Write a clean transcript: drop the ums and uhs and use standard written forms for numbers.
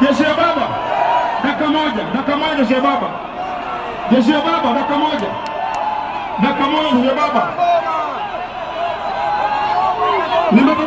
Jeshi ya baba, dakika moja, dakika moja jeshi ya baba. Jeshi ya baba, dakika moja. Dakika moja jeshi ya baba. Nimetoka